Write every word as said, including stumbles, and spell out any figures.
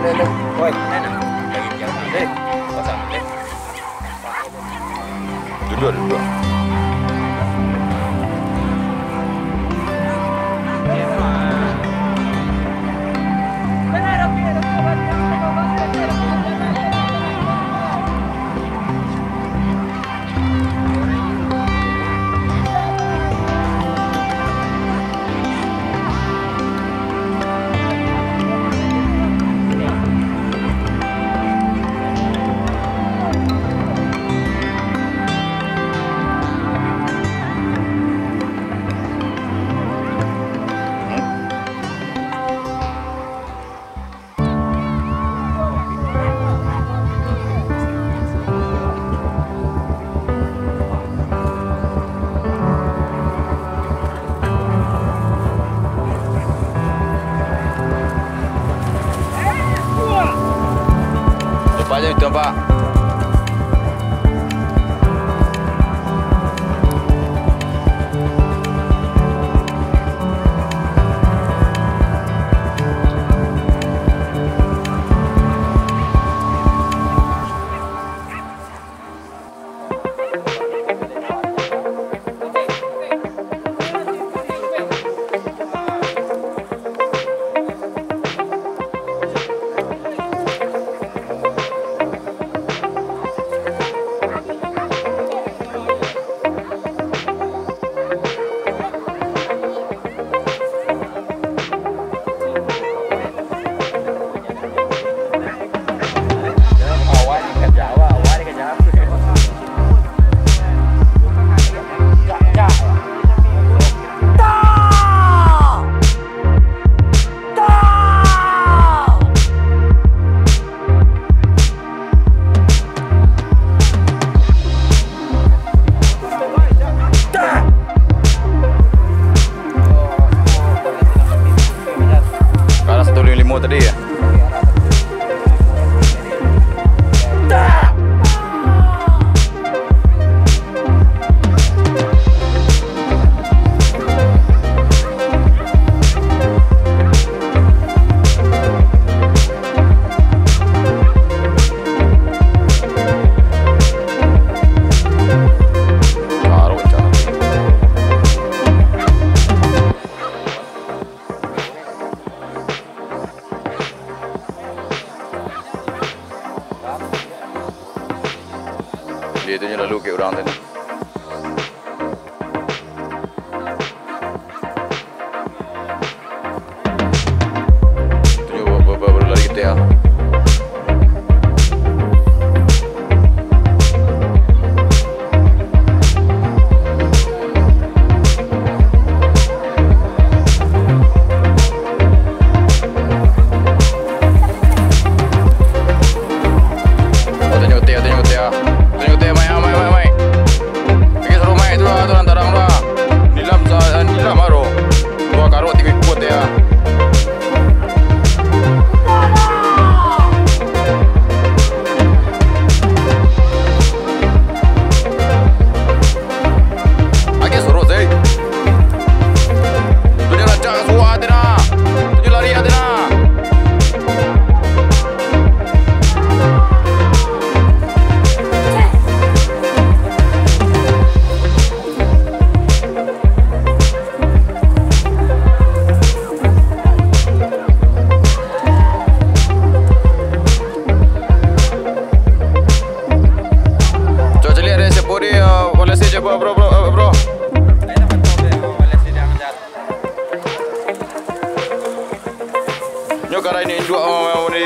Oi. Duduak, duduak. Cepat je itu, Pak. Kalah satu limo tadi ya? Dia tu je lalu ke orang tadi. Tu je ba-, ba-, ba-, baru lari kita ya. Oh, tunjuk utai, tunjuk utai, ah. Tunjuk utai, mai, ah, mai, mai, mai. Lagi suruh mai tu lah, tu lantaran lah. Nilam sa-, nilam baru. Dua karuk tiga ikut ya. Lagi suruh, Zai. Tunjuk rancak ka suah, Atina. Tunjuk lari, Atina. Cubo caliak dek siapo di, eh, Malaysia cubo, bro, bro, eh, bro. Nyo karai ni induak, eh, ni.